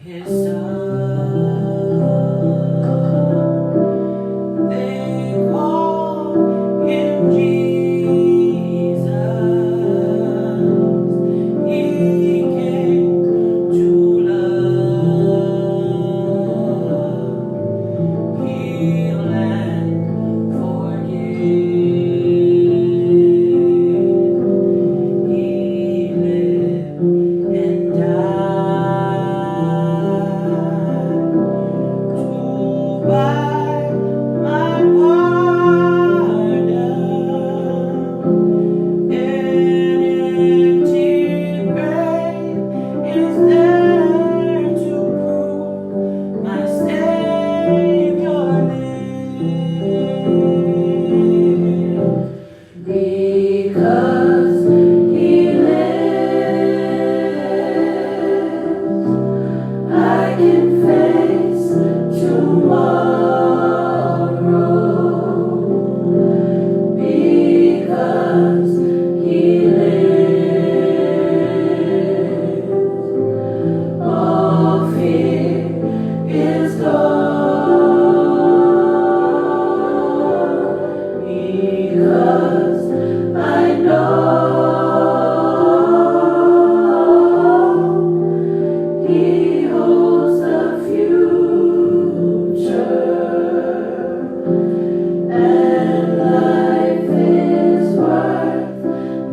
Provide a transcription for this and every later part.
His Son. They called him Jesus. He came to love, heal, and forgive. He lived and died to buy my pardon. An empty grave is there to prove my Savior lives. Because He lives, I can face tomorrow. Because He lives, all fear is gone. Because I know He holds the future. And life is worth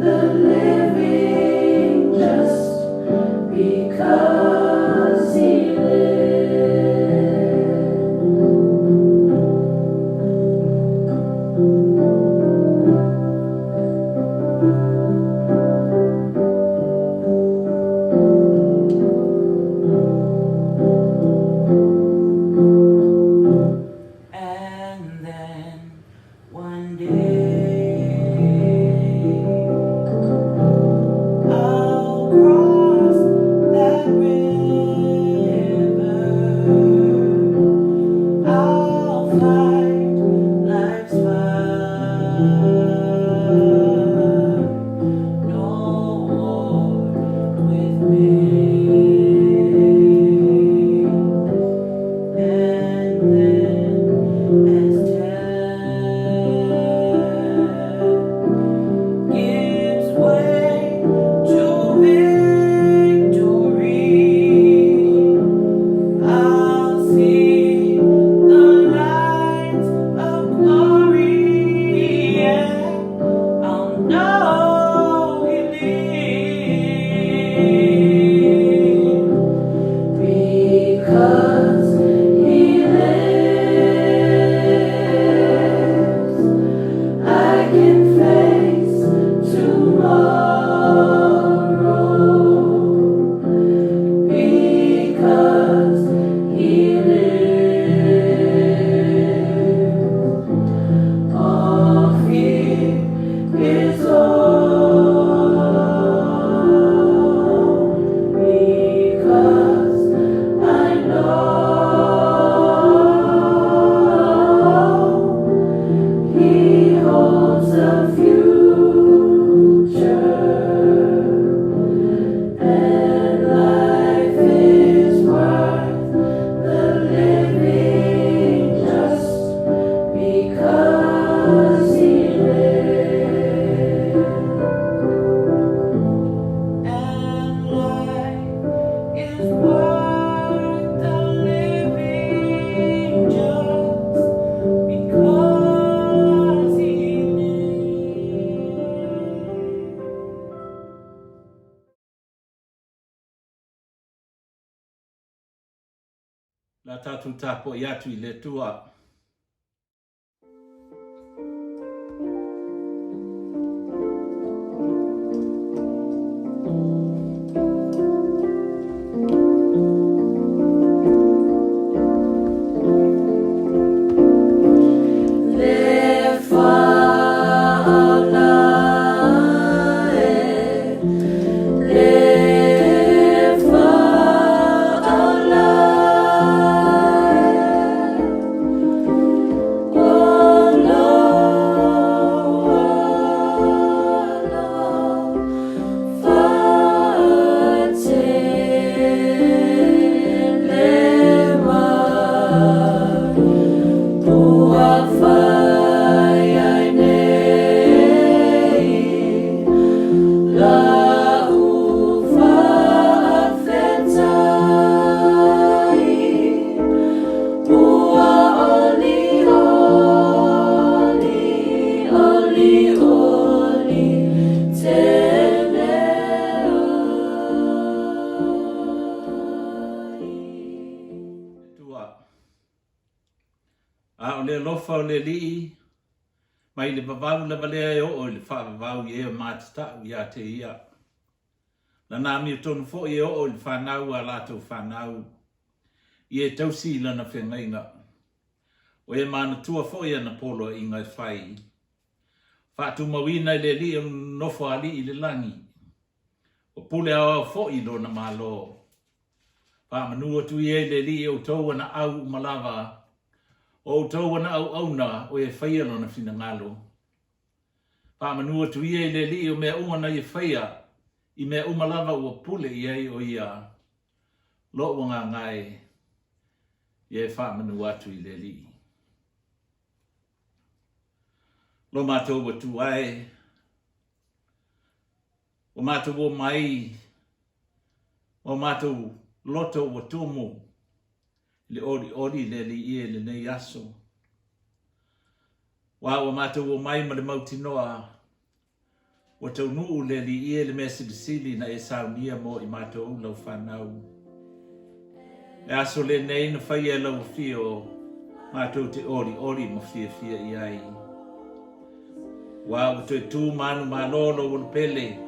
the living just because He lives. And then one day I'll cross that river. I'll fight life's fight. No war with me. And then as death gives way to victory, I'll see the light of glory, and I'll know He lives. Because He lives, I can face tomorrow. Because He lives, all fear is gone. Because I know He holds the future, and life is worth the living just because He lives. And life is worth the living just because He lives. La tatou tapuai atu i le Atua. Le faaola e, le faaola e. A o le alofa o le Alii, mai le vavau lava lea e oo i le faavavau i e matatau ia te ia. Lana amiotonu foi e oo i le fanau a latou fanau, i e tausi i lana feagaiga. O e manatua foi ana poloaiga e fai. Faatumauina e le Alii o le Nofoalii i le lagi. Ua pule aoao foi i lona Malo. Faamanu atu ia i le Alii outou ana au uma lava, o outou ana auauna o e faia lona finagalo. Faamanu atu ia i le Alii o mea uma na ia faia, i mea uma lava ua pule i ai o ia, lou agaga e, ia e faamanu atu i le Alii. Lo matou Atua e, ua matou omai ma o matou loto ua tumu i le olioli i le Alii e i lenei aso. Aua ua matou omai ma le mautinoa ua taunuu le Alii e le mea silisili na e saunia mo i matou lau fanau. Le aso lenei na faia e lau afio matou te olioli ma fiafia i ai. Aua ua toe tu manumalo lou olopele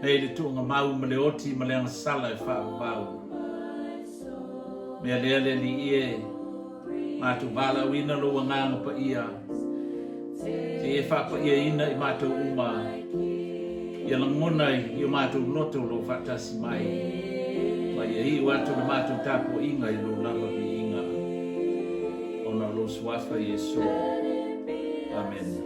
nei le tuugamau ma le oti ma le agasala e faavavau. Mea lea le Alii e, matou valaauina lou Agaga Paia, se i e faapaiaina i matou uma, ia lagona i o matou loto lou faatasi mai, ma ia iu atu le matou tapuaiga i lou lava viiga, ona o lou Suafa Iesu. Amene.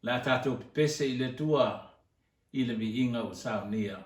Le a tatou pepese i le Atua i le viiga ua saunia.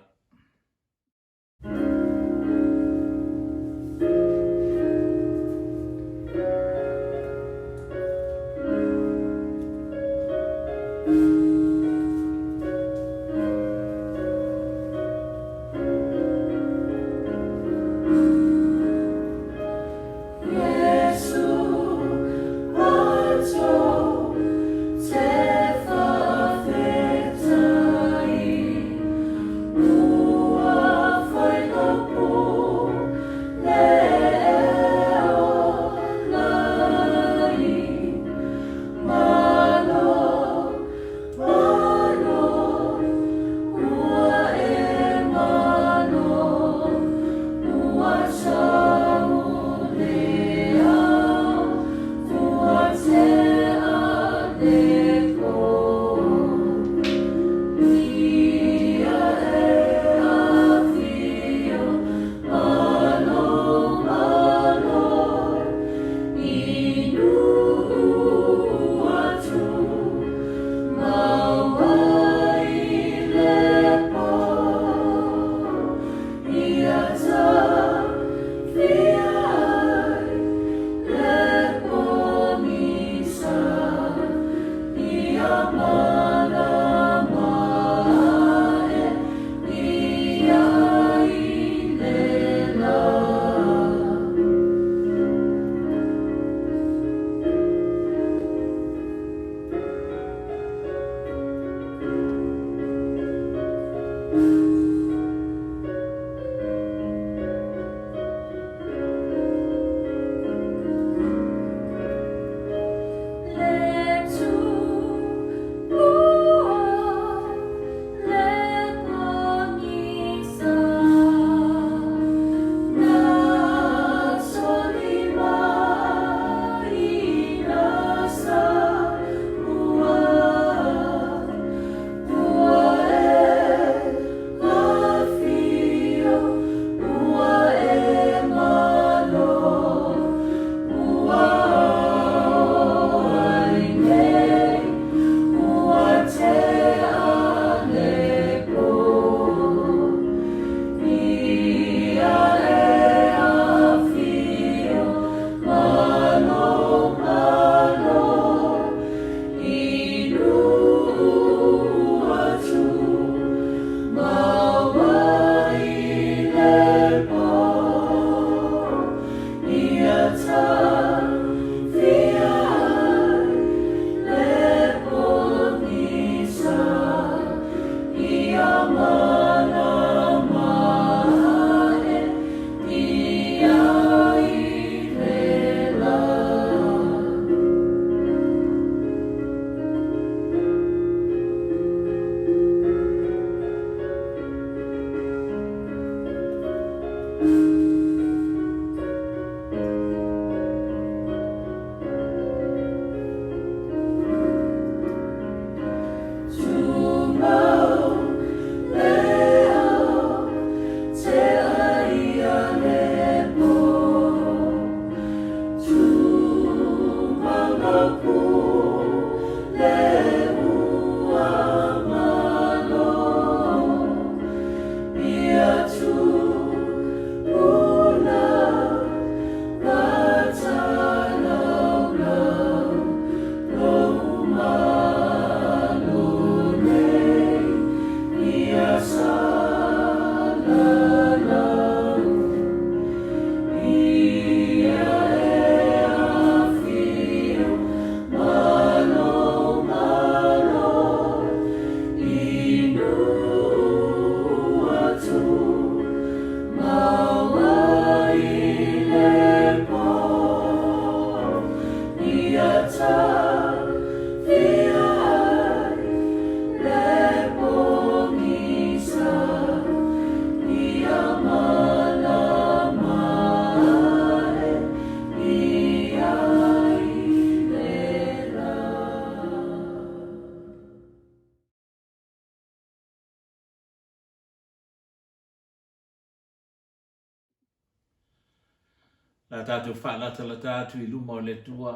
La tatou faalatalata atu i luma o le Atua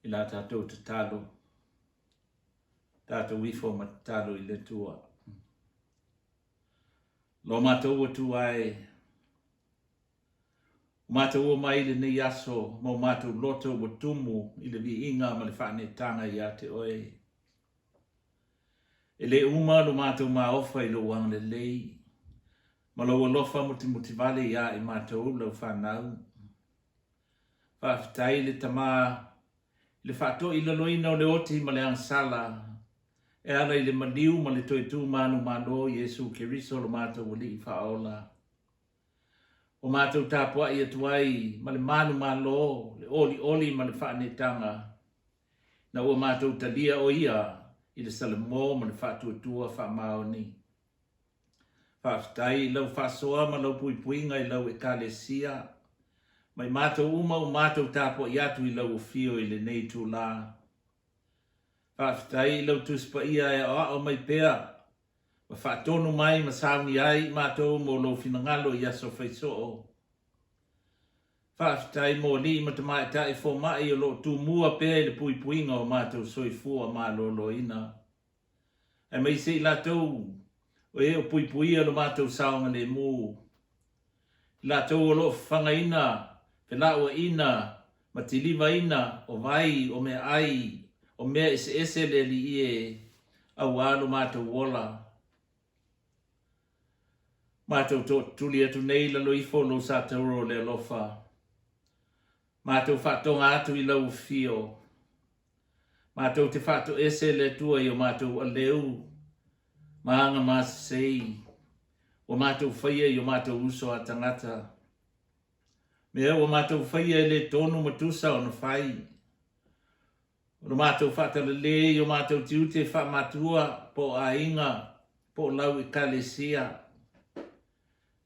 i la tatou tatalo. Tatou ifo ma tatalo i le Atua. Lo matou Atua e, o matou o mai i lenei aso ma o matou loto ua tumu i le viiga ma le faaneetaga ia te oe. E le uma lo matou maofa i lou agalelei ma lou alofa mutimutivale iā i matou lau fanau. Faafetai i le Tama i le faatoilaloina o le oti ma le agasala e ala i le maliu ma le toe tu manumalo Iesu Keriso lo matou Alii Faaola. Ua matou tapuai atu ai ma le manumalo, le olioli ma le faaneetaga, ina ua matou talia o Ia i le salamo ma le faatuatua faamaoni. Faafetai i lau faasoa ma lau puipuiga i lau Ekalesia, ma i matou uma ua matou tapuai atu i lau afio i lenei itulā. Faafetai i lau Tusi Paia e aoao mai pea ma faatonu mai ma sauni ai i matou mo lou finagalo i aso faisoo. Faafetai mo alii ma tamaitai fomai o lo o tumua pea i le puipuiga o matou soifua maloloina. Aemaise i latou o e o puipuia lo matou saogalemu, i latou o lo o fafagaina, felauaiina ma tilivaina o vai, o meaai, o mea eseese le Alii e, auā lo matou ola. Matou tootutuli atu nei i lalo ifo o lou satauro o le alofa. Matou faatoga atu i lau afio. Matou te faatoese e le Atua i o matou aleu ma aga masesei ua matou faia i o matou uso a tagata. Mea ua matou faia e le tonu ma tusa ona fai. O lo matou faatalale i o matou tiute faamatua po o aiga po o lau Ekalesia.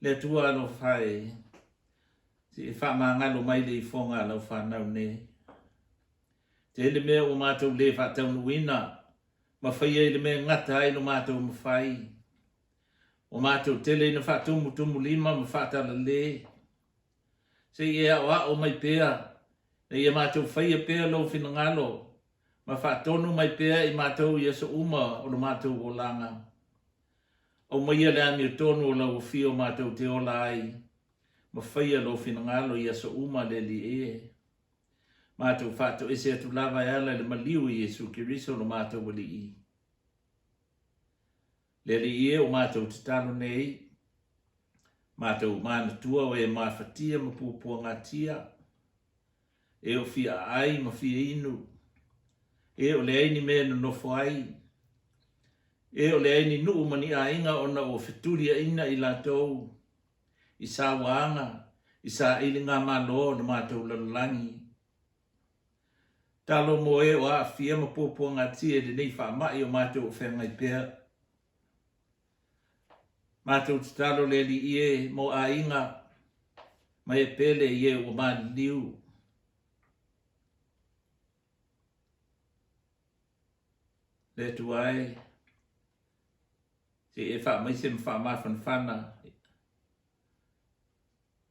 Le Atua alofa e, se i faamagalo mai le ifoga a lau fanau nei. Tele mea ua matou le faataunuuina ma faia i le mea e gata ai lo matou mafai. Ua matou tele ina faatumutumulima ma faatalale. Se i e aoao mai pea, ina ia matou faia pea lou finagalo ma faatonu mai pea i matou i aso uma o lo matou olaga. Aumaia le amiotonu o lau afio matou te ola ai ma faia lou finagalo i aso uma le Alii e. Matou faatoese atu lava e ala i le maliu i Iesu Keriso lo matou Alii. Le Alii e o matou tatalo nei, matou manatua o e mafatia ma puapuagatia, e o fia aai ma fia inu, e o leai ni mea e nonofo ai, e o leai ni nuu ma ni aiga ona ua fetuliaina i latou, i sauaga, i sailigamalo o le matou lalolagi. Talo mo e o aafia ma puapuagatia i lenei faamai o matou o feagai pea. Matou tatalo le Alii e mo aiga ma e pele i e ua maliliu. Le Atua e, se i e faamaise ma faamafanafana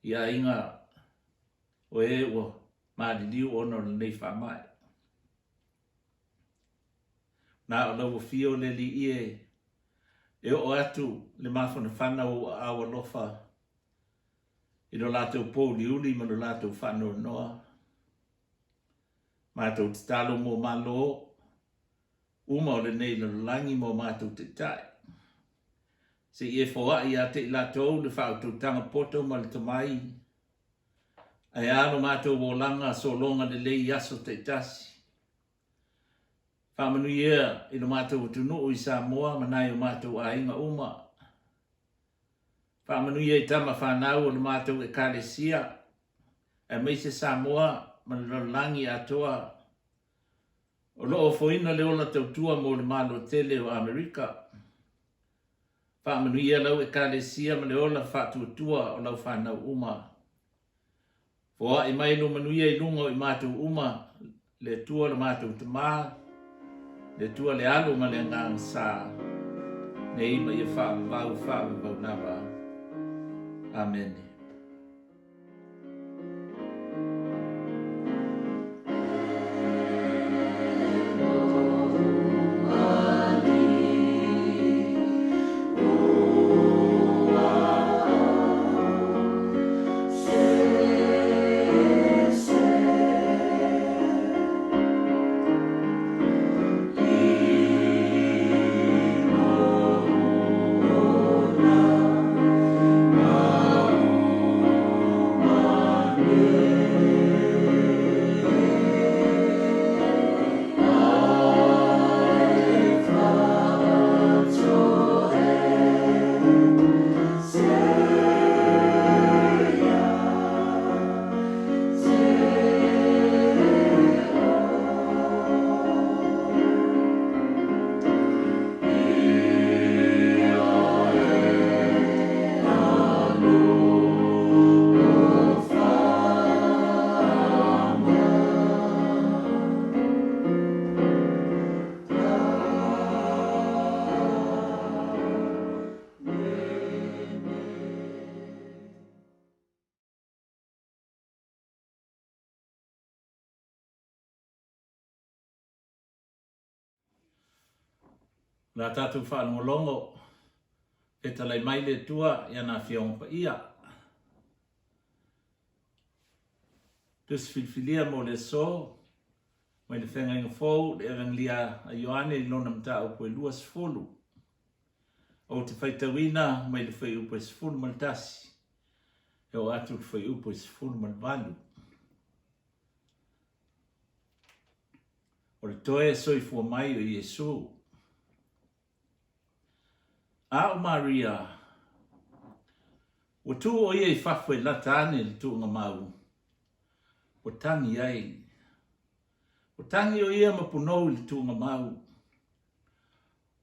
i aiga o e ua maliliu ona o lenei faamai. Na o lau afio le Alii e, e oo atu le mafanafana o ou aao alofa i lo latou pouliuli ma lo latou faanoanoa. Matou tatalo mo Malo uma o lenei lalolagi ma o matou taitai. Se i e foai ia te i latou le faautautaga poto ma le tomai, ae a lo matou olaga sologa lelei i aso taitasi. Faamanuia i lo matou atunuu i Samoa ma nai o matou aiga uma. Faamanuia i tama fanau o le matou Ekalesia, aemaise Samoa ma le lalolagi atoa. O lo o ofoina le ola tautua mo le Malo tele o Amerika. Faamanuia lau Ekalesia ma le ola faatuatua o lau fanau uma. Foai mai lo manuia i luga o i matou uma, le Atua lo matou Tama, le Atua le Alo ma le Agaga Sa, nei ma ia faavavau faavavau lava. Amene. O le a tatou faalogologo, fetalai mai le Atua i ana Afioga Paia. Tusi filifilia mo le aso, mai le Feagaiga Fou, le Evagelia a Ioane i lona mataupu e 20. Ou te faitauina mai le fuaiupu e 11 e oo atu i le fuaiupu e 18. O le toe soifua mai o Iesu. A o Maria, ua tu ʻo ia i fafo e lata ane i le tuugamau, ua tagi ai. Ua tagi ʻo ia ma punou i le tuugamau.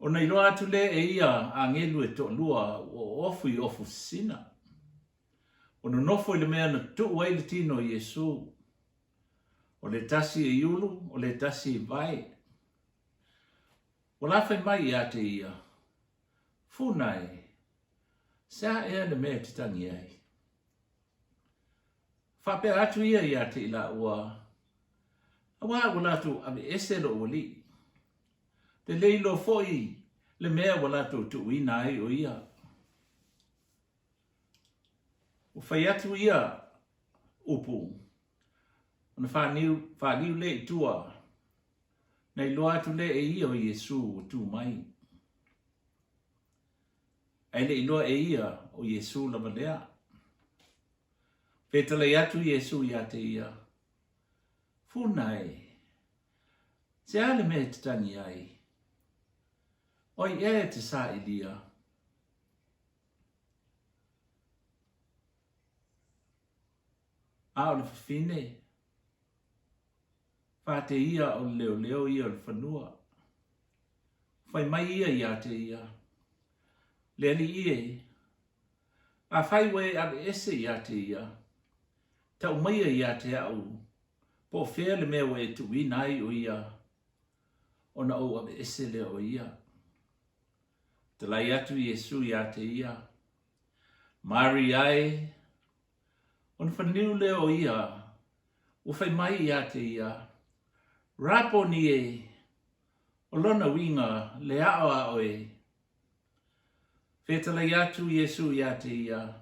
Ona iloa atu lea e ia agelu e toalua ua oofu i ofu sisina. Ua nonofo i le mea na tuu ai le tino o Iesu. O le tasi e i ulu, o le tasi i vae. Ua la fai mai ia te ia, Funa e, se a ea le mea e te tagi ai? Faapea atu ia ia te i laua, Auā ua latou aveese lou alii. Te le iloa foi le mea ua latou tuuina ai o ia. Ua fai atu ia upu, ona faniu, faliu lea i tua, na iloa atu lea e ia o Iesu ua tu mai. Ae le iloa e ia o Iesu lava lea. Fetalai atu Iesu ia te ia, Funa e, se a le mea e te tagi ai? O ai ea e te sailia? A o le fafine, fate ia o le leoleo ia o le fanua. Fai mai ia ia te ia, Le alii e, afai ua e aveese ia te ia, tau maia ia te au, po o fea le mea ua e tuuina ai o ia, ona ou aveese lea o ia. Talai atu Iesu ia te ia, Mari ae, ona whaniu lea o ia, ua whai mai ia te ia, Raponi e, o lona uiga le ao a oe. Fetalai atu Iesu ia te ia,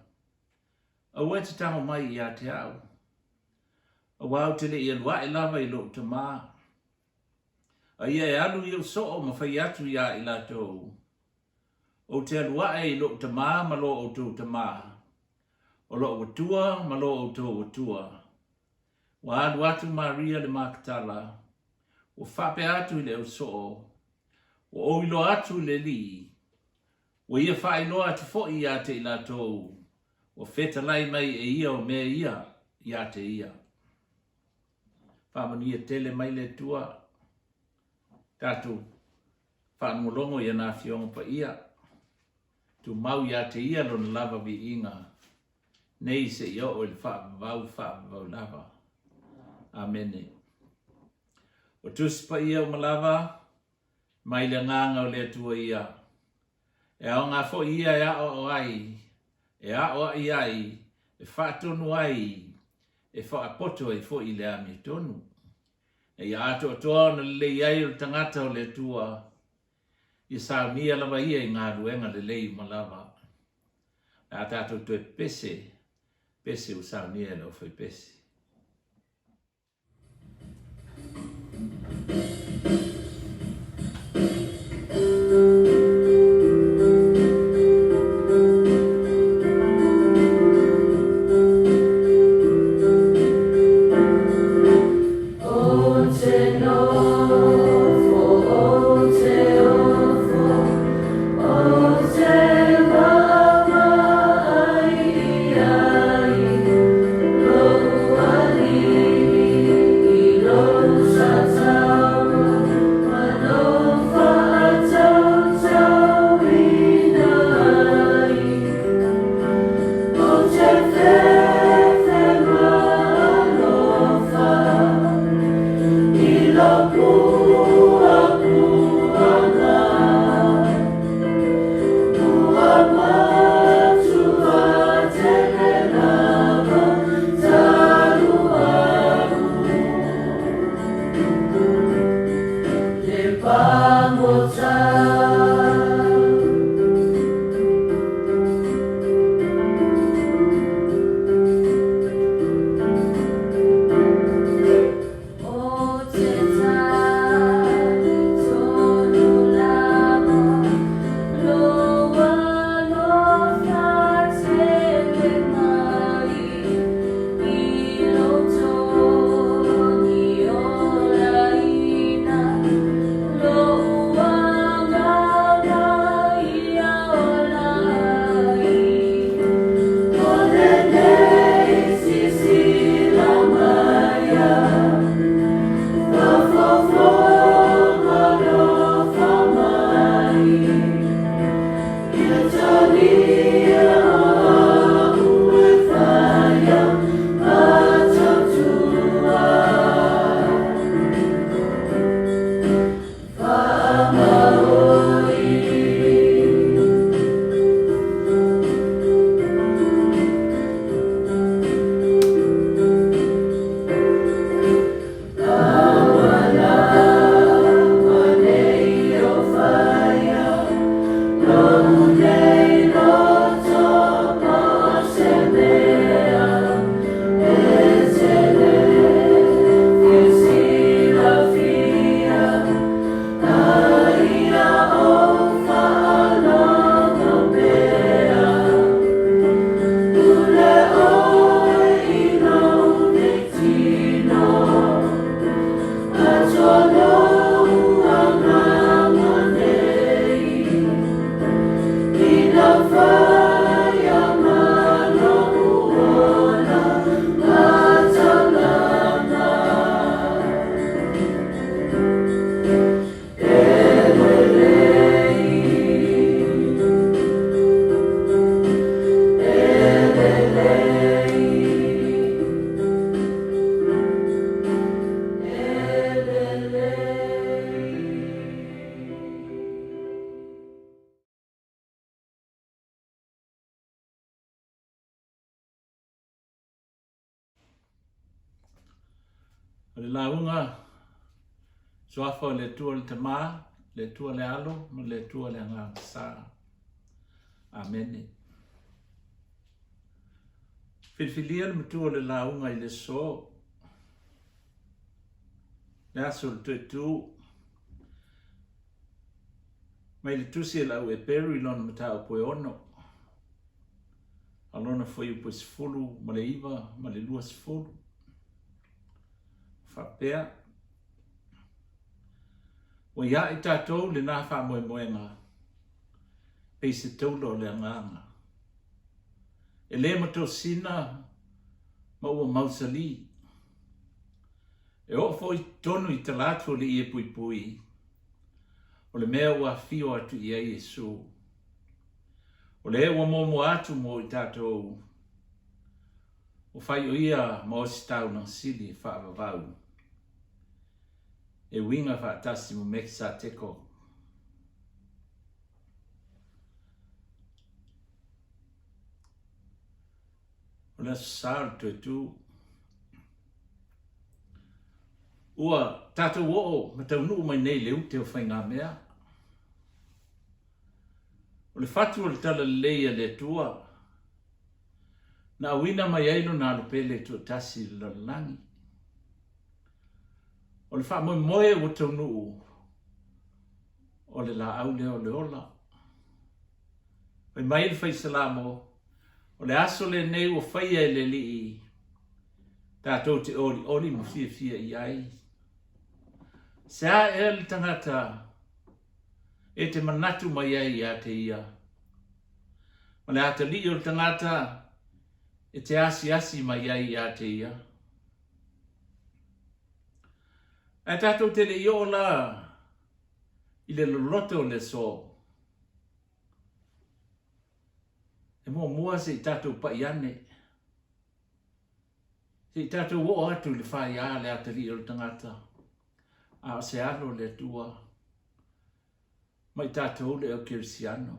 Aua e te tago mai ia te au, auā ou te le i alu ae lava i lou tamā. A ia e alu i ou soo ma fai atu iā i latou, Ou te alu ae i lou Tamā ma lo outou Tamā, o lou Atua ma lo outou Atua. Ua alu atu Maria le Makatala, ua faapea atu i le ausoo, Ua ou iloa atu i le Alii, ua ia faailoa atu foi ia te i latou ua fetalai mai e ia o mea ia ia te ia. Faamanuia tele mai le Atua, tatou faalogologo i ana Afioga Paia, tumau ia te ia lona lava viiga, nei seia oo i le faavavau faavavau lava. Amene. O Tusi Paia uma lava, mai le agaga o le Atua ia. E aoga foi ia e aoao ai, e aoai ai, e faatonu ai, e faapoto ai foi i le amiotonu. Ina ia atoatoa ona lelei ai o le tagata o le Atua, ia saunia lava ia i galuega lelei uma lava. O le a tatou toe pese, pese ua saunia e le aufaipese. O te nofo, o te ofo, o te vaavaai i ai, lou alii i lou tatau. O le lauga suafa o le Atua le Tama, le Atua le Alo ma le Atua le Agaga Sa. Amene. Filifilia le matua o le lauga i le aso, le aso o le toetū, mai le tusi a le au Eperu i lona mataupu e ono, a lona fuaiupu e 19 ma le 20. Faapea, ua iā i tatou lenā faamoemoega, pei se taula o le agaga. E le matosina ma ua mausalī. E oo foi i totonu i tala atu o le ie puipui, o le mea ua afio atu i ai Iesu. O le ua muamua atu mo i tatou, ua fai o ia ma ositaulaga sili e faavavau, e uiga faatasi ma Mekisateko. O le Aso Sa o le Toetū. Ua tatou oo ma taunuu mai nei i le ute o faigamea. O le fatu o le talalelei a le Atua, na auina mai ai lona alo pele toatasi i le lalolagi. O le faamoemoe ua taunuu, o le laau lea o le ola. Fai mai le fai Salamo, o le aso lenei ua faia e le Alii, tatou te olioli ma fiafia i ai. Se a ea le tagata e te manatu mai ai ia te ia, ma le atalii o le tagata e te asiasi mai ai ia te ia. Ae tatou te le i oo la i le loloto o le aso, e muamua se i tatou pai ane, se i tatou oo atu i le faia le atalii o le tagata, a o se alo o le Atua ma i tatou le eukerisiano.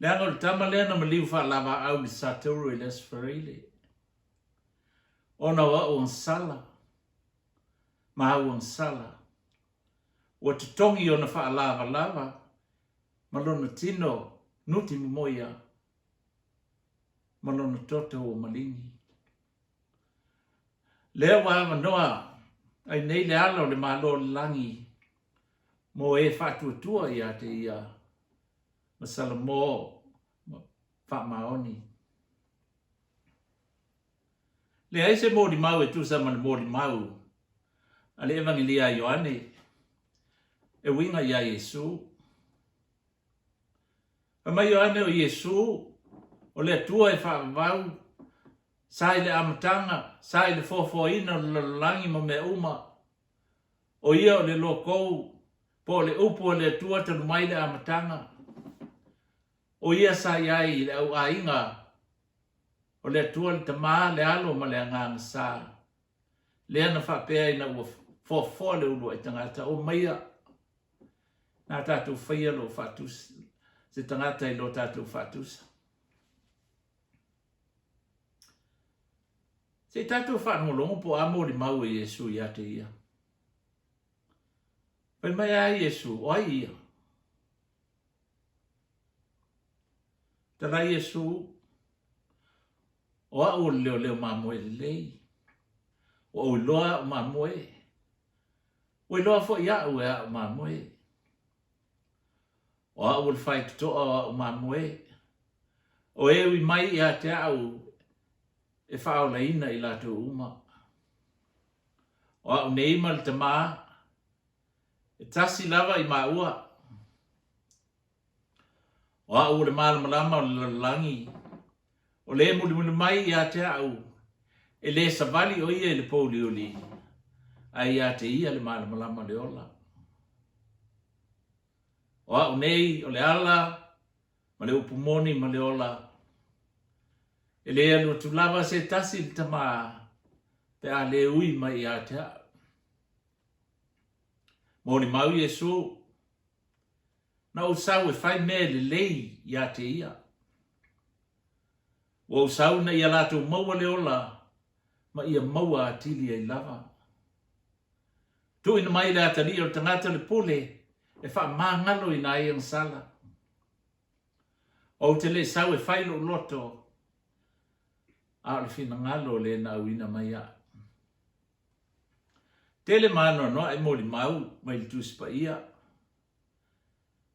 Leaga o le tama lea na maliu faalavaau i le Satoru i le Aso Faraile, ona o au agasala ma au agasala, ua totogi ona faalavalava ma lona tino nuti momoia ma lona toto ua maligi. Lea ua avanoa ai nei le ala o le Malo o le lagi mo e faatuatua ia te ia ma Salamo ma faamaoni. Leai se molimau e tusa ma le molimau a le Evagelia a Ioane e uiga iā Iesu. Fai mai Ioane o Iesu o le Atua e faavavau, sa i le amataga, sa i le foafoaina o le lalolagi ma mea uma. O ia o le lokou po o le upu a le Atua talu mai le amataga. O ia sa i ai i le auaiga o le Atua le Tama, le Alo ma le Agaga Sa. Lea na faapea ina ua foafoa le uluai tagata, Omaia, na tatou faia lou faatusa, se tagata i lo tatou faatusa. Se i tatou faalogologo po o a molimau e Iesu ia te ia. Fai mai a Iesu, o ai ia? Tala Iesu, o au o le leoleo mamoe lelei. Ua ou iloa au mamoe. Ua iloa foi au e au mamoe. O au o le faitotoa o au mamoe. O e ui mai ia te au e faaolaina i latou uma. O au nei ma le Tamā, e tasi lava i māua. O au o le malamalama o le lalolagi, o le mulimuli mai ia te au, e le savali o ia i le pouliuli, ae ia te ia le malamalama o le ola. O au nei o le ala ma le upu moni ma le ola. E le alu atu lava se tasi i le Tamā pe a le ui mai ia te au. Molimau Iesu, na ou sau e fai mea lelei ia te ia. Ua ou sau ina ia latou maua le ola ma ia maua atili ai lava. Tuuina mai le atalii o le tagata le pule e faamagaloina ai agasala. Ou te le i sau e fai lou loto, a o le finagalo o le na auina mai au. Tele ma anoanoai molimau mai le Tusi Paia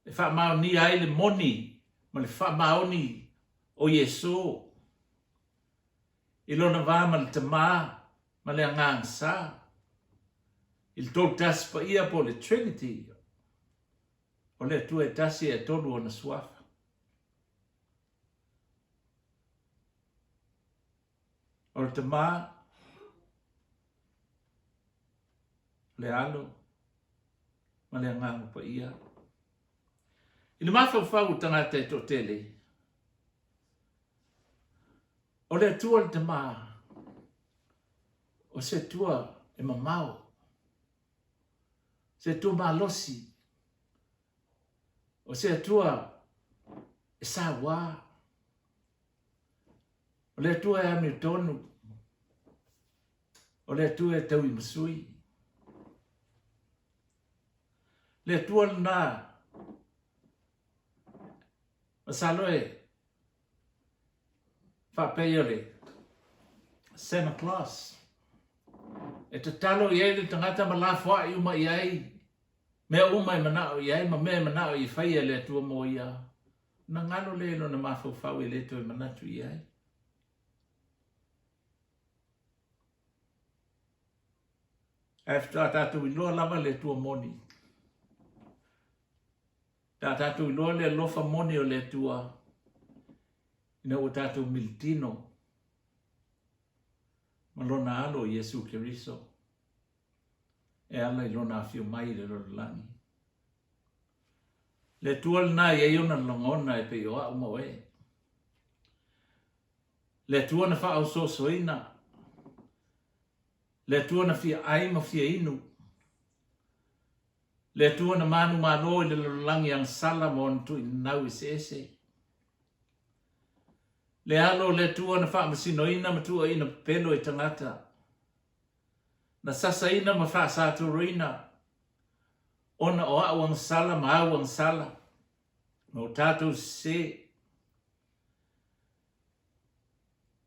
e faamaonia ai le moni ma le faamaoni o Iesu i lona va ma le Tama ma le Agaga Sa, i le Tolutasi Paia po o le Trinity, o le Atua e tasi e tolu ona suafa. O le Tama, o le Alo, ma le Agaga Paia. I le mafaufau o tagata e toatele, o le Atua le Tama, o se Atua e mamao, se Atua malosi, o se Atua e sauā, o le Atua e amiotonu, o le Atua e tauimasui. Le Atua lena, masalo e faapea o le Santa Claus, e tatalo i ai le tagata ma lafoai uma i ai mea uma e manao i ai ma mea e manao i faia e le Atua mo ia, ona galo lea i lona mafaufau e le toe manatu i ai. Ae faatoa tatou iloa lava le Atua moni. Faatoa tatou iloa le alofa moni o le Atua ina ua tatou militino ma lona alo Iesu Keriso e ala i lona afio mai i le lalolagi. Le Atua lena e i ai ona lagona e pei o au ma oe. Le Atua na faaosoosoina, le Atua na fia ai ma fia inu, le Atua na manumalo i le lalolagi agasala ma ona tuuinanau eseese, le Alo o le Atua na faamasinoina ma tuuaina pepelo i tagata, na sasaina ma faasatoroina ona o au agasala ma au agasala, ma o tatou sese.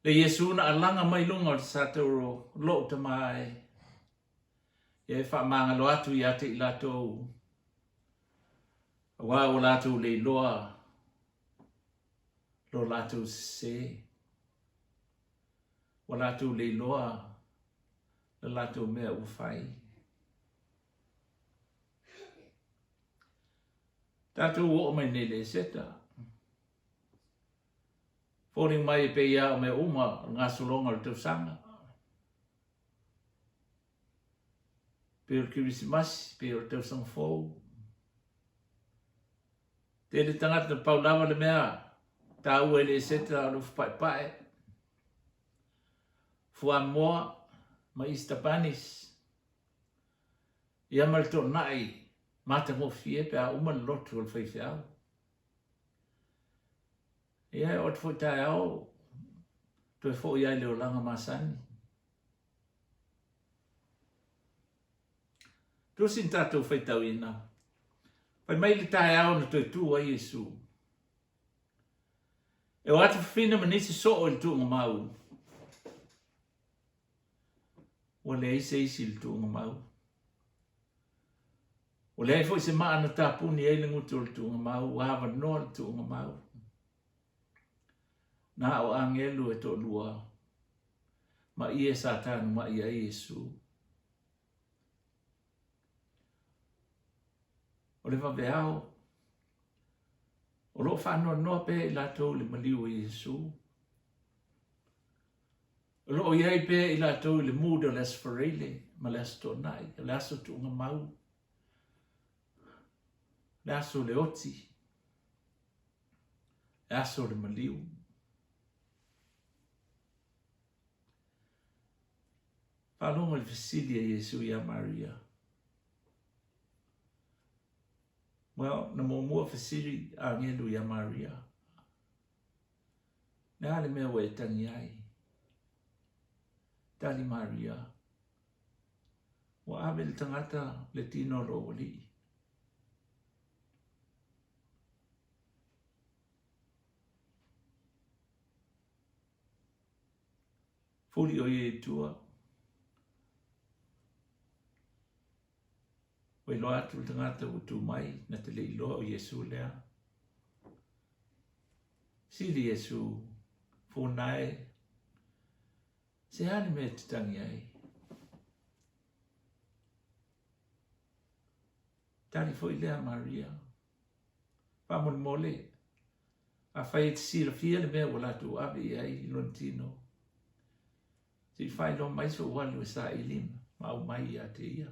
Le Iesu na alaga mai luga o le satauro, lou Tama e, ia e faamagalo atu ia te i latou, auā ua latou le iloa lo latou sese, ua latou le iloa la latou mea ua fai. Tatou oo mai nei le Eseta. Foliga mai e pei lava o mea uma o le gasologa o le tausaga. Pei o le Kerisimasi, pei o le tausaga fou. Tele tagata na pau lava le mea taua i le Eseta o le ufu paepae, fuamoa ma Easter bunnies. Ia ma le toonai matagofie pe a uma le lotu o le faifeau. Ia e oo atu foi taeao, toe foi lava i le olaga masani. Tusi na tatou faitauina, fai mai le taeao na toe tu ai Iesu. E o atu fafine ma nisi soo i le tuugamau. Ua leai se isi i le tuugamau. Ua leai foi se maa na tapuni ai le gutu o le tuugamau, ua avanoa le tuugamau. Na o agelu e toalua ma ie sa tanuma'i ai Iesu. O le vaveao, o lo o faanoanoa pea i latou i le maliu o Iesu. O lo o i ai pea i latou i le mood o le Aso Faraile ma le Aso Toonai, o le aso tuugamau, le aso o le oti, le aso o le maliu. Faalogo i le fesili a Iesu iā Maria. Well, na muamua fesili agelu iā Maria. Le a le mea ua e tagi ai? Tali Maria, Ua ave le tagata le tino o lou Alii. Fuli ʻo ia i tua. Ua iloa atu le tagata ua tu mai, na te le iloa o Iesū lea. Sili Iesū, Funa e, se a le mea e te tangi ai? Tali foi lea Maria, Faamolemole, afai e te silafia le mea ua latou ave i ai i lona tino, se i faailoa mai sou alu e saili ma aumai ia te ia.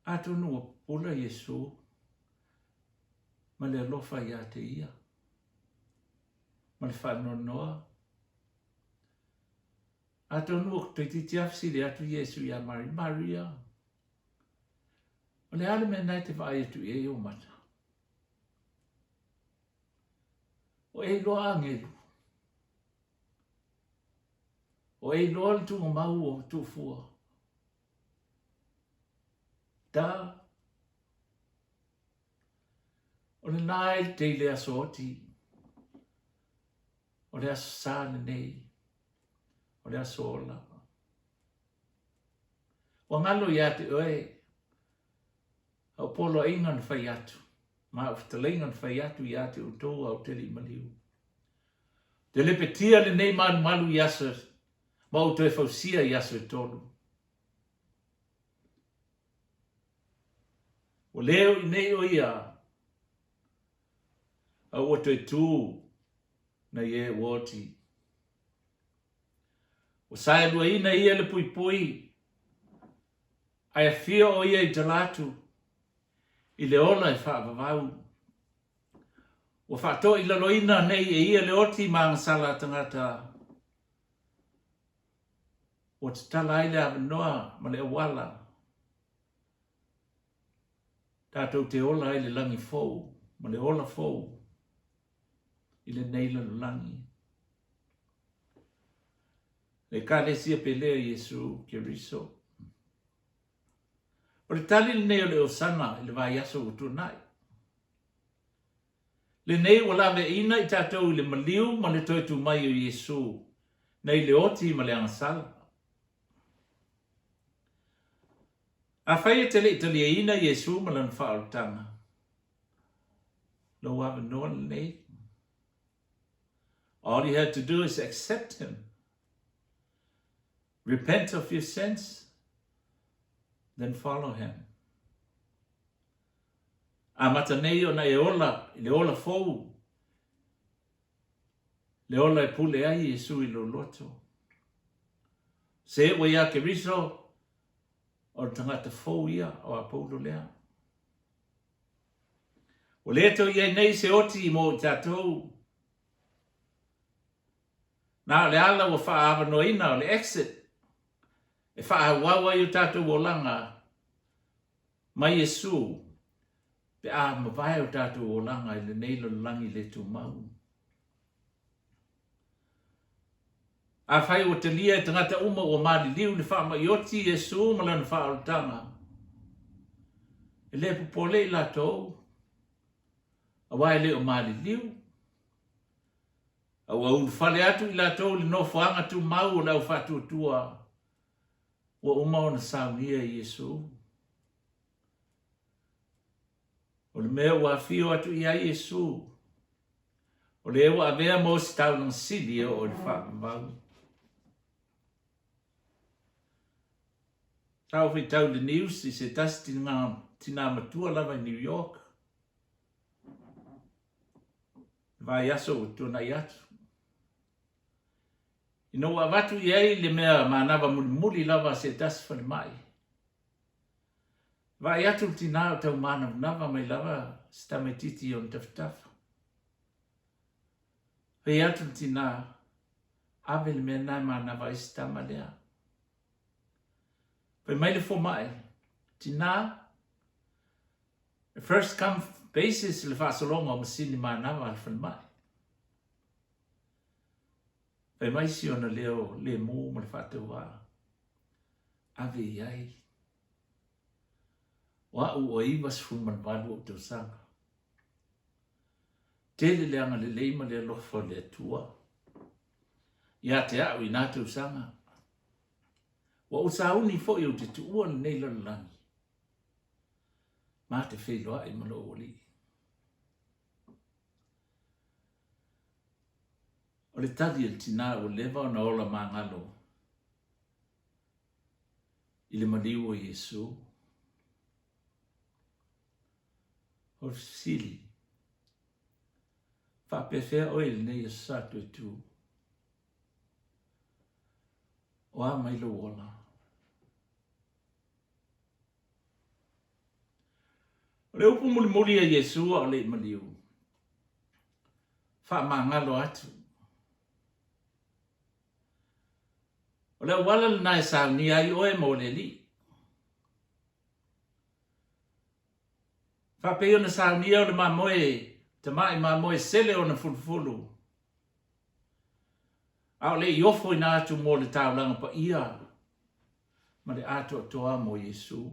Atonu ua pupula Iesū ma le alofa ia te ia, ma le faanoanoa. Atonu ua toeitiiti lava fesili atu Iesū iā Maria, Maria, o le a le mea lena e te vaai atu i ai ou mata? O e iloa agelu. O e iloa le tuugamau o tuufua. Da. O lena e te i le aso oti. O le aso sa lenei. O le aso ola. Ua galo ia te oe au poloaiga na fai atu, ma au fetalaiga na fai atu ia te outou a ou te le i maliu. Te lepetia lenei malumalu i aso ma ou toe fausia i aso e tolu. Ua le o i nei o ia, a ua toe tū nei e ua oti. Ua saeluaina ia le puipui, ae afio o ia i tala atu i le ola e faavavau. Ua faatoilaloina nei e ia le oti ma agasala a tagata. Ua tatala ai le avanoa ma le auala tatou te ola ai le lagi fou ma le ola fou i lenei lalolagi. Le Ekalesia Pele o Iesu Keriso. O le tali lenei o le Osana i le vaiaso ua tuanai. Lenei ua laveaiina i tatou i le maliu ma le toe tu mai o Iesu nei le oti ma le agasala. Afai e te le i taliaina Iesu ma lana faaolataga, lou avanoa lenei. All you have to do is accept him. Repent of your sins, then follow him. Amata nei ona e ola i le ola fou, le ola e pule ai Iesu i lou loto. Se ua iā Keriso, o le tagata fou ia o Apoulo lea. Ua le toe i ai nei se oti mo i tatou. Na o le ala ua faaavanoaina o le exit e faaauau ai o tatou olaga mai Iesu pe a mavae o tatou olaga i lenei lalolagi le tumau. Afai ua talia e tagata uma ua maliliu le faamai oti Iesu ma lana faaolataga, e le popole i latou, aua e le o maliliu, a ua ulufale atu i latou i le nofoaga tumau o le au faatuatua ua uma ona saunia e Iesu. O le mea ua afio atu i ai Iesu, o le ua avea mo se taulaga sili e oo i le faavavau. Sa ou faitau i le news i se tasi tina, tina matua lava i New York. Le vaiaso ua tuanai atu. Ina ua avatu i ai le mea manava mulimuli lava a se tasi falemai. Vaai atu le tinā o tau mānavanava mai lava se tamaitiiti i ona tafatafa. Fai atu le tinā, ave le mea lena e manava ai se tama lea. Fai mai le fomai, tinā, e first come basis le faasologa o masini manava a le falemai. Fai mai si ona leo lemu ma le faatauvaa, Ave i ai. O a'u ua 98 o'u tausaga. Tele le agalelei ma le alofa o le Atua ia te a'u i na tausaga. Ua ou sauni foi ou te tuua lenei lalolagi ma te feiloai ma lou Alii. O le tali a le tinā ua leva ona ola magalo i le maliu o Iesu. O le fesili, Faapefea oe i lenei Aso Sa Toetū? O a mai lou ola? O le upu mulimuli a Iesu a o le i maliu, faamagalo atu. O le auala lena e saunia ai oe mo le Alii. Faapei ona saunia o le mamoe, tamai mamoe sele ona fulufulu, a o le i ofoina atu mo le taulaga paia ma le atoatoa mo Iesu.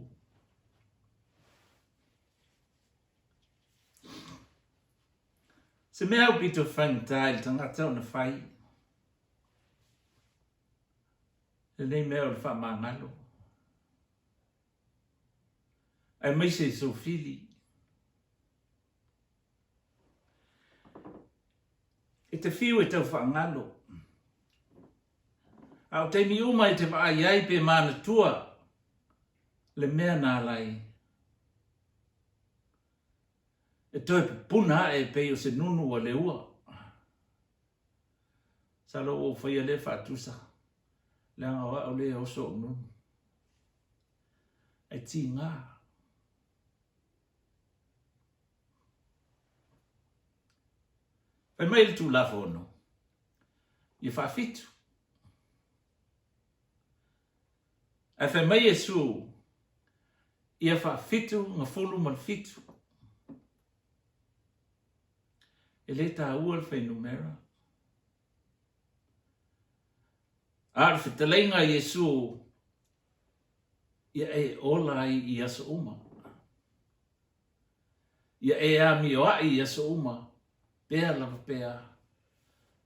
Se mea aupito faigata i le tagata ona fai lenei mea o le faamagalo, aemaise i sou fili. E te fiu e tau faagalo, a o taimi uma e te vaai ai pe manatua le mea na ala ai e toe pupuna ae pei o se nunu ua leua. Masalo ua ou faia lea faatusa, leaga o au lea e oso ou nunu. Ae tiga. Fai mai le Tulafono, ia faafitu. Ae fai mai Iesu, ia faafitu gafulu ma le fitu. E le taua le fuainumera. A o le fetalaiga a Iesu, ia e ola ai i aso uma. Ia e amioaʻi i aso uma, pea lava pea,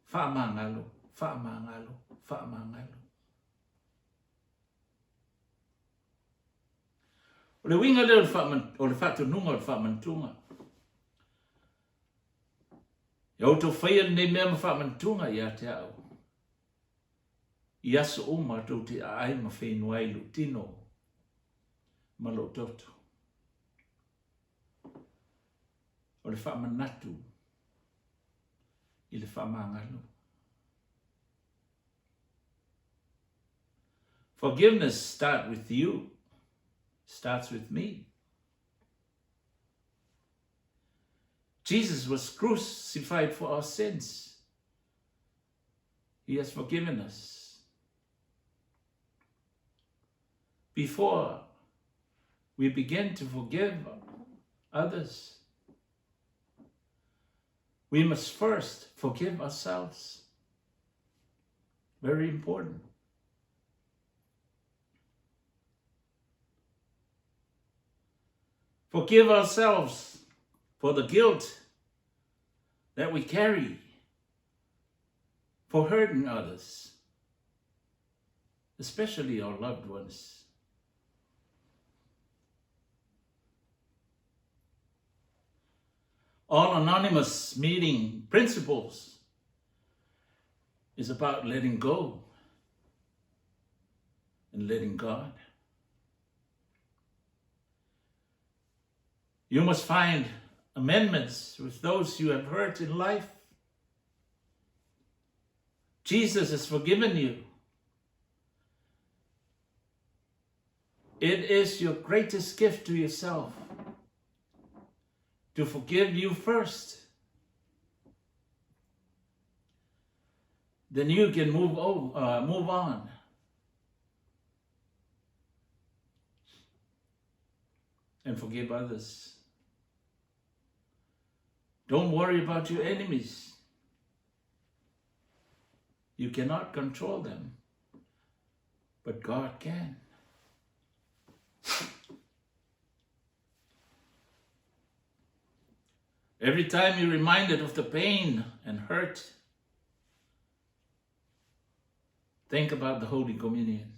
faamagalo, faamagalo, faamagalo. O le uiga lea o le faatonuga o le faamanatuga. Ia outou faia lenei mea ma faamanatuga ia te au. I aso uma tou te aai ma feinu ai lou tino ma lou toto. O le faamanatu i le faamagalo. Forgiveness start with you, starts with me. Jesus was crucified for our sins. He has forgiven us. Before we begin to forgive others, we must first forgive ourselves. Very important. Forgive ourselves for the guilt that we carry for hurting others, especially our loved ones. All anonymous meeting principles is about letting go and letting God. You must find amendments with those you have hurt in life. Jesus has forgiven you. It is your greatest gift to yourself to forgive you first. Then you can move, over, move on. And forgive others. Don't worry about your enemies. You cannot control them, but God can. Every time you're reminded of the pain and hurt, think about the Holy Communion.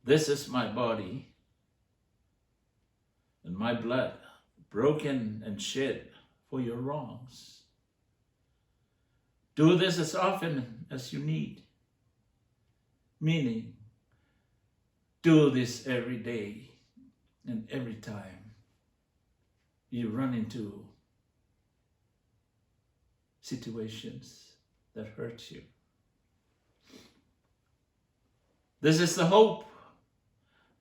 This is my body and my blood broken and shed for your wrongs. Do this as often as you need. Meaning, do this every day and every time you run into situations that hurt you. This is the hope.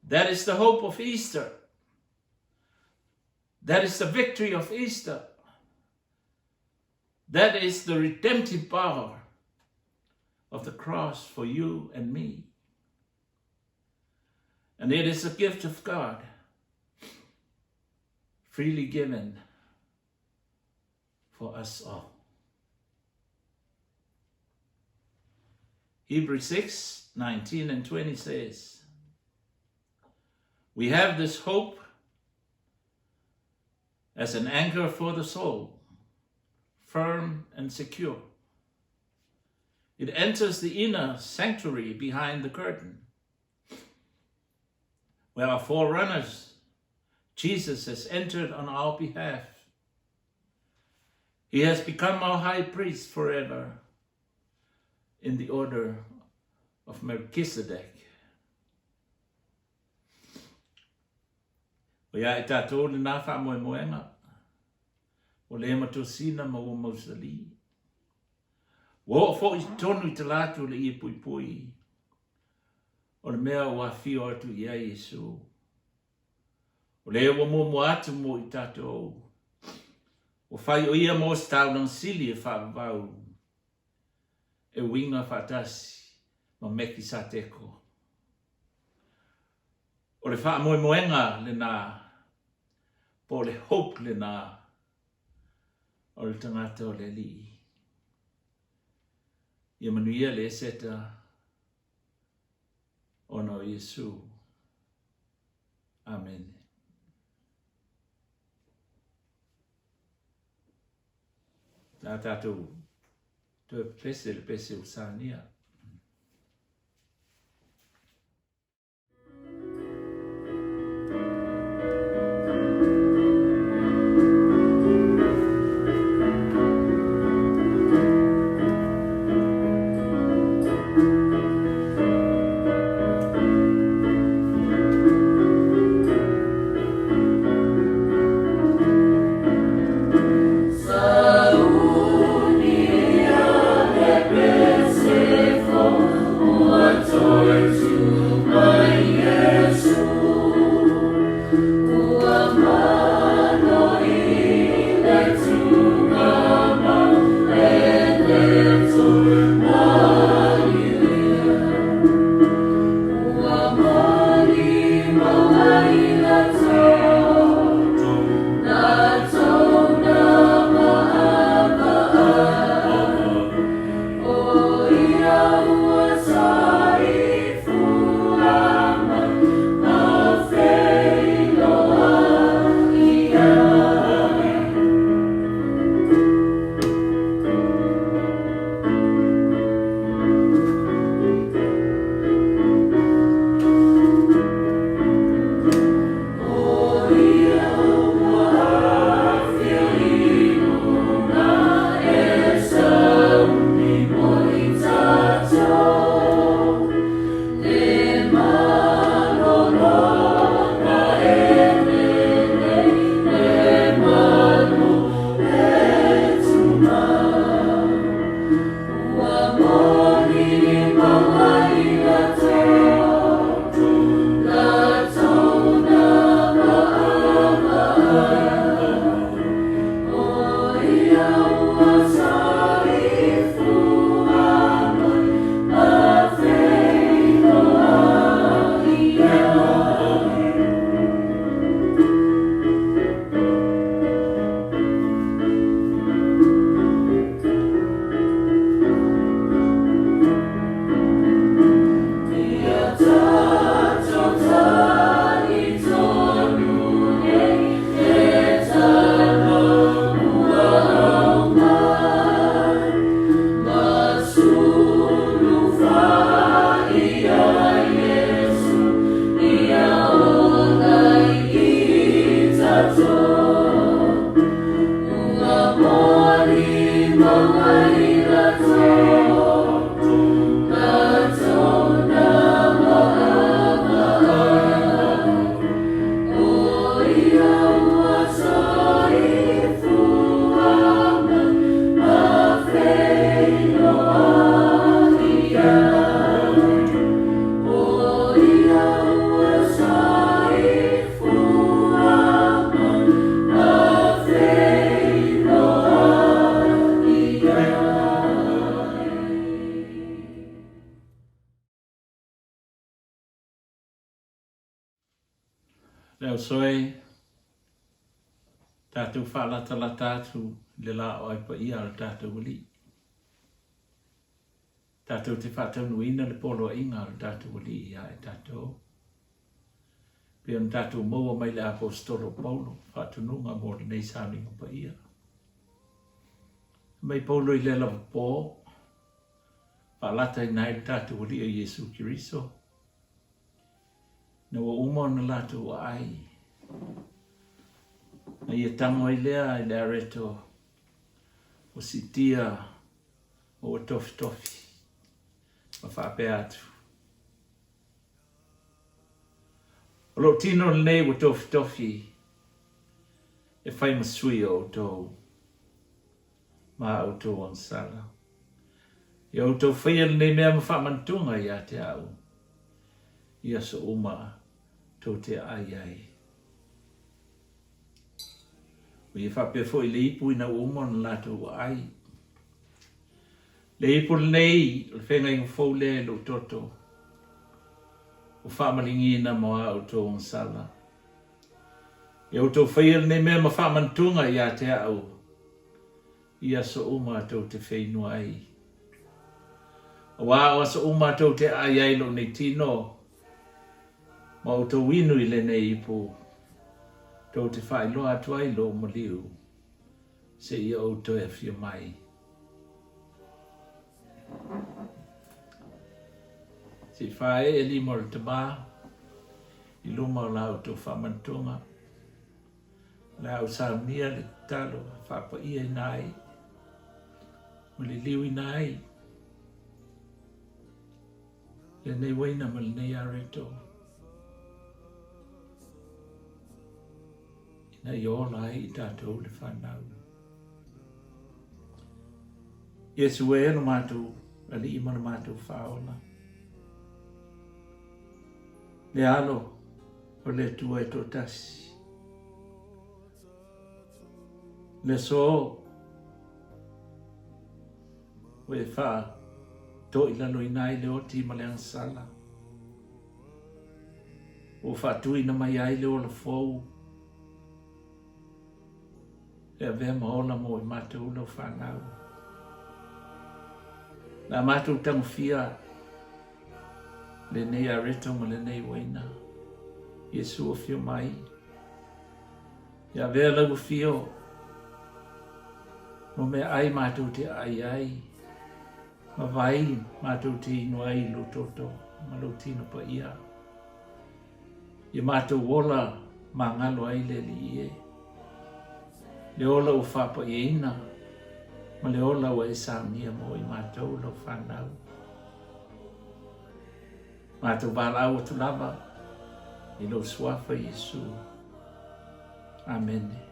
That is the hope of Easter. That is the victory of Easter. That is the redemptive power of the cross for you and me. And it is a gift of God, freely given for us all. Hebrews 6 19 and 20 says, We have this hope as an anchor for the soul, firm and secure. It enters the inner sanctuary behind the curtain, where our forerunners, Jesus, has entered on our behalf. He has become our high priest forever in the order of Melchizedek. O ia i tātou le nā whaamoemoenga, o le matosina ma ua mausali. Ua oo foi i totonu i te latu o le ie puipui, o le mea ua afio atu i ai Iesu. O le ua muamua atu mo i tātou, ua fai o ia mo se taulaga sili e faavavau e uiga faatasi ma Mekisateko. O le faamoemoega lenā, po o le hope lenā o le tagata o le Alii. Ia manuia le Eseta ona o Iesu. Amene. Nā tātou toe pese le pese o Sania. Le auso e, tatou faalatalata atu i le laoai paia a lo tatou Alii. Tatou te faataunuuina le poloaiga a lo tatou Alii ia i tatou. Pei ona tatou maua mai le Aposetolo o Paulo, faatonuga mo lenei sauniga paia. Fai mai Paulo i lea lava po, faalataina ai lo tatou Alii o Iesu Keriso, Ina ua uma ona latou aai, na ia tago ai lea i le areto ua siitia ma ua tofitofi, ma faapea atu, O lou tino lenei ua tofitofi e fai ma sui o outou ma a outou agasala. Ia outou faia lenei mea ma faamanatuga ia te au i aso uma tou te aai ai. Ua ia faapea foi le ipu ina ua uma ona latou aai. Le ipu lenei o le feagaiga fou lea i lou toto, ua faamaligiina mo a outou agasala. Ia outou faia lenei mea ma faamanatuga ia te au i aso uma tou te feinua ai. Aua o aso uma tou te aai ai lou nei tino, ma outou inu i lenei ipu, tou te faailoa atu ai lou maliu, seia ou toe afio mai. Se i faaee lima o le tama i luma o la outou faamanatuga. O le a ou saunia le tatalo e faapaiaina ai ma liliuina ai lenei uaina ma lenei areto ina ia ola ai i tatou le fanau. Iesu e lo matou Alii ma lo matou Faaola. Le alo o le Atua e toatasi. Le aso ua e faatoilaloina ai le oti ma le agasala. Ua faatuina mai ai le ola fou e avea ma ola mo i matou lau fanau. Le a matou tagofia lenei areto ma lenei uaina. Iesu afio mai. Ia avea lau afio mo meaai matou te aai ai, ma vai matou te inu ai i lou toto ma lou tino paia. Ia matou ola magalo ai le Alii e. Le ola ua faapaiaina ma le ola ua e saunia mo i matou lau fanau. Matou valaau atu lava i lou suafa Iesu. Amene.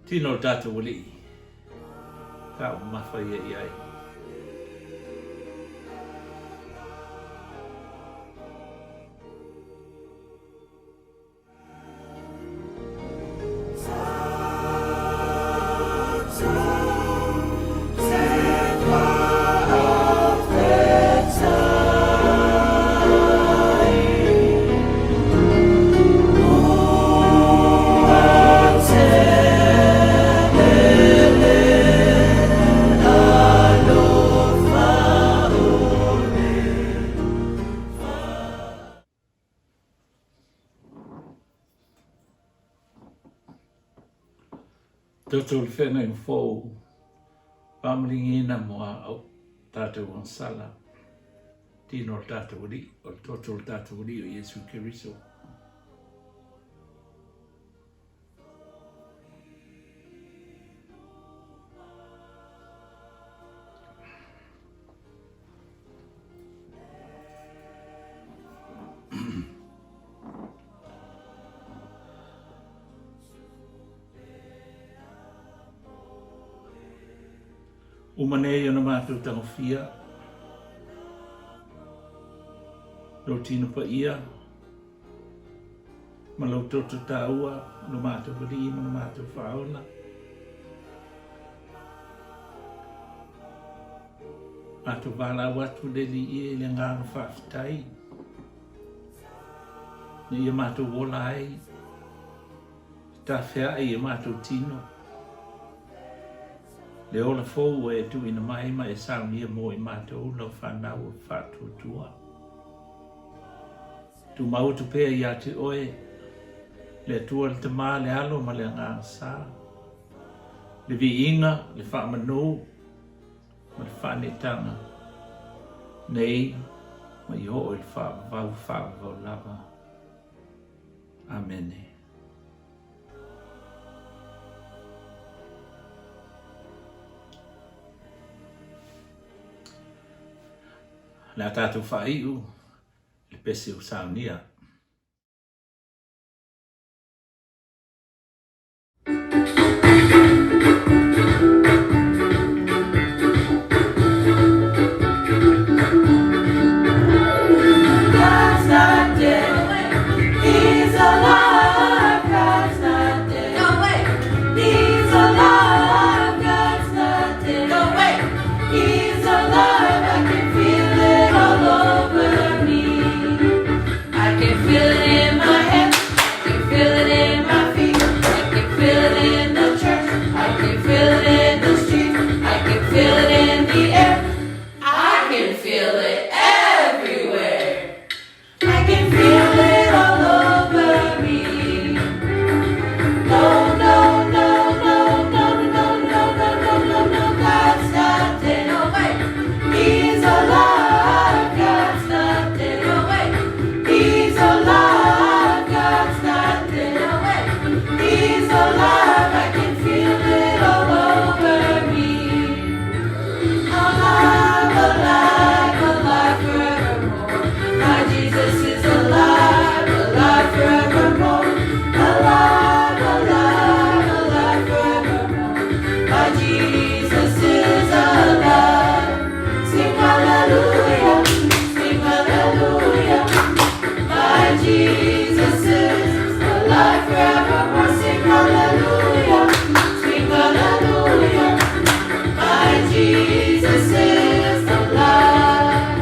Tino o tatou alii, ka mamafa ia i ai. Toto le whenga fou, whamlingi mo a au tātou agasala, tino o le tātou alii, o le toto o le tātou alii o Iesu Keriso. Uma nei ona matou tagofia lou tino paia ma lou toto taua, lo matou Alii ma lo matou Faaola. Matou valaau atu le Alii e i le agaga faafetai, ina ia matou ola ai Tafea'i i matou tino, le ola fou ua e tuuina mai ma e saunia mo i matou lau fanau o faatuatua. Tumau atu pea ia te oe, le Atua le Tama, le Alo ma le Agaga Sa, le viiga, le faamanu ma le faaneetaga, nei ma i oo i le faavavau faavavau lava. Amene. Le a tatou faaiu le pese o saunia. God's not dead. He's alive. God's not dead. No way. He's alive. God's not dead. No way. He's alive. I can feel it all over me. I can feel it in my head. I can feel it in my feet. I can feel it in the church. I can feel it in the street. I can feel it in the air. I can feel it everywhere. I can feel it all over me. No, no, no, no, no, no, no, no, no, no, no, God's not dead. No way. He's alive. God's not dead. No way. He's alive. God's not dead. No way. He's alive. I can feel it all over me. Alive, alive, alive forevermore. My Jesus is alive, alive forevermore. Alive, alive, alive forevermore. My Jesus is alive. Sing hallelujah, sing hallelujah. My Jesus is alive forevermore. Sing hallelujah, sing hallelujah. My Jesus is alive.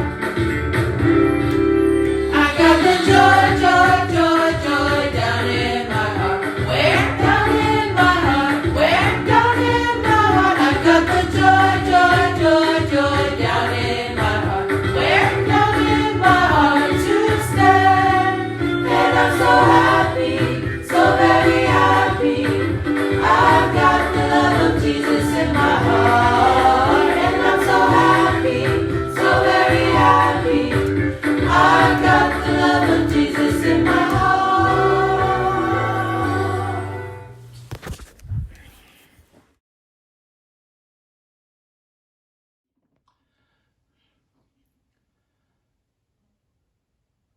I got the joy, joy, joy, joy down in my heart. Where? Down in my heart. Where? Down in my heart. I got the joy, joy, joy, joy down in my heart. Where? Down in my heart to stay. And I'm so happy, so very happy. I've got the love of Jesus in my heart. And I'm so happy, so very happy. I've got the love of Jesus in my heart.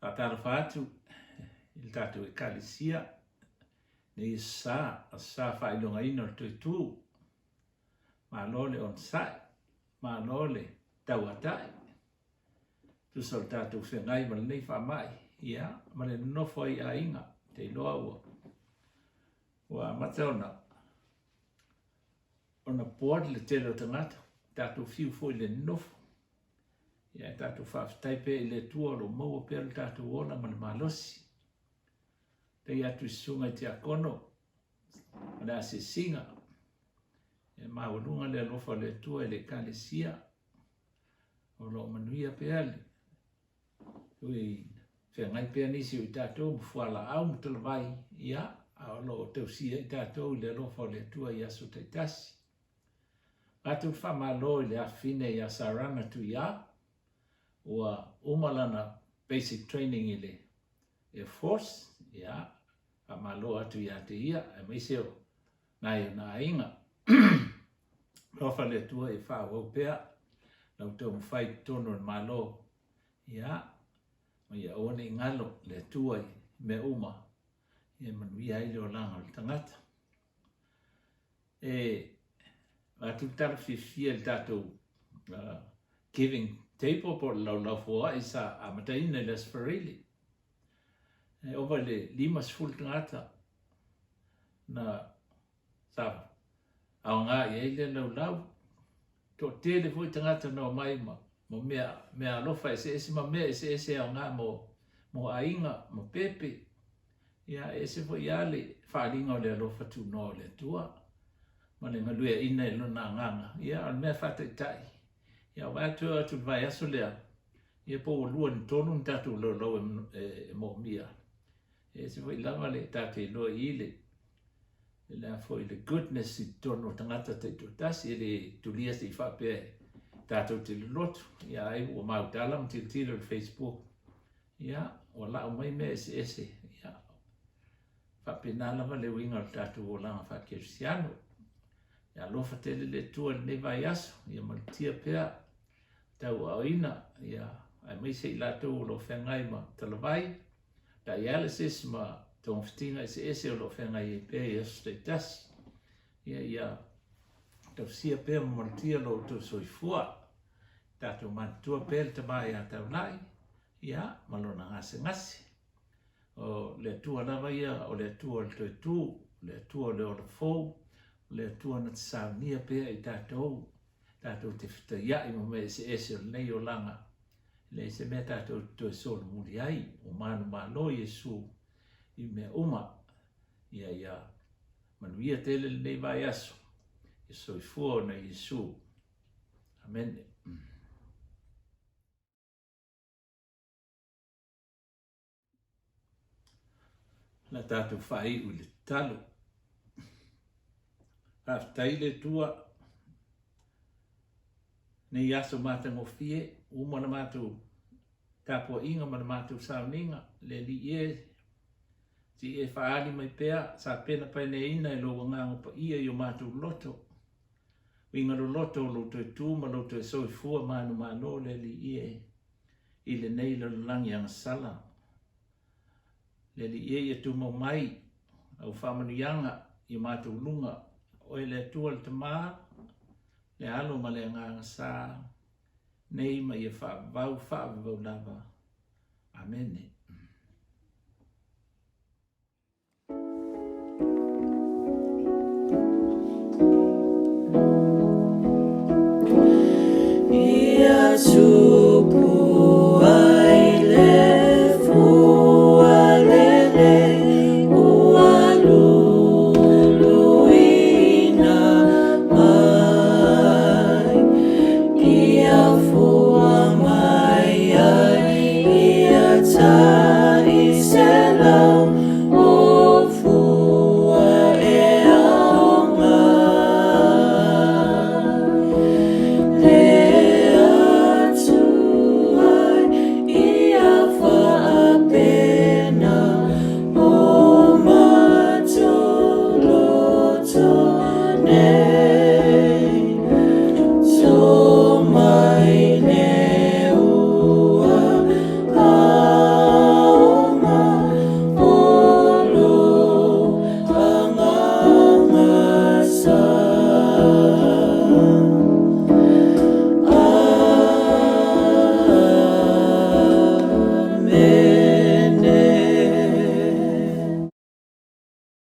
Faatalofa atu i le tatou Ekalesia nei sa, sa faailogaina o le toe tu. Malo le onosai, malo le tauatai. Tusa o le tatou feagai ma lenei faamai, ia, ma le nonofo ai i aiga, te iloa ua, ua amata ona, ona bored le tele o tagata, tatou fiu foi i le nonofo. Ia, e tatou faafetai pea i le Atua o lo o maua pea lo tatou ola ma le malosi. Faafetai atu i susuga i tiakono ma le asiasiga. E maualuga le alofa o le Atua i le Ekalesia. O lo o manuia pea le ui feagai pea nisi o i tatou ma fualaau ma talavai, ia, a o lo o tausia i tatou i le alofa o le Atua i aso taitasi. Matou te faamalo i le afafine ia Sarana Tuiā, ua uma lana basic training i le Air Force, ia, faamalo atu ia te ia, aemaise o nai ona aiga. Alofa le Atua ia faaauau pea lau taumafai i totonu o le Malo, ia, ma ia aua ne i galo le Atua i mea uma, ia manuia ai le olaga o le tagata. E. Avatu le tala fiafia i le tatou giving table po o le laulau foai sa amataina i le Aso Faraile. E ova i le 50 tagata na sa aoga i ai lea laulau. Toatele foi tagata na omai ma ma mea, mea alofa eseese ma mea eseese e aoga mo, mo aiga ma pepe. Ia, e ese foi lava le faaaliga o le alofa tunoa o le Atua ma le galueaiina i Lona Agaga. Ia, o le mea faataitai, ia, vaai atu e oo atu i le vaiaso lea, ia po ua lua ni tolu ni tatou laulau e, e, e moomia. E ese foi lava le tatou iloa i le le a foi le goodness i totonu o tagata taitoatasi, e le tulia se i faapea tatou te lolotu, ia ai ua mautala ma tilotilo i le Facebook, ia ua lau mai mea eseese, ia faapena lava le uiga o le tatou olaga faakerisiano. Ia alofa tele le Atua i lenei vaiaso, ia malutia pea tauaaoina, ia aemaise i latou o lo o feagai ma talavai, dialysis ma togafitiga eseese o lo o feagai ai pea i aso taitasi. Ia, ia tausia pea ma malutia lo outou soifua. Tatou matutua pea le Tama ia Taulai, ia, ma lona gasegase. O le Atua lava ia, o le Atua o le toe tu, o le Atua o le ola fou, o le Atua na te saunia pea i tatou, tatou te fetaiai ma mea eseese o lenei olaga, e leai se mea tatou te toe solomuli ai, ua manumalo Iesu i mea uma. Ia, ia manuia tele lenei vaiaso, ia soifua ona Iesu. Amene. La tatou faaiu i le tatalo. Faafetai le Atua nei aso matagofie, uma la matou tapuaiga ma le matou sauniga, le Alii e, se i e faaali mai pea sa penapenaina e lou Agaga Paia i o matou loto, uiga loloto o lou toe tu ma lou toe soifua manumalo le Alii e i lenei lalolagi agasala. Le Alii e ia tumau mai au faamanuiaga i o matou luga, Oe le Atua le Tama, le Alo ma le Agaga Sa, nei ma ia faavavau faavavau lava. Amene. Ia tu.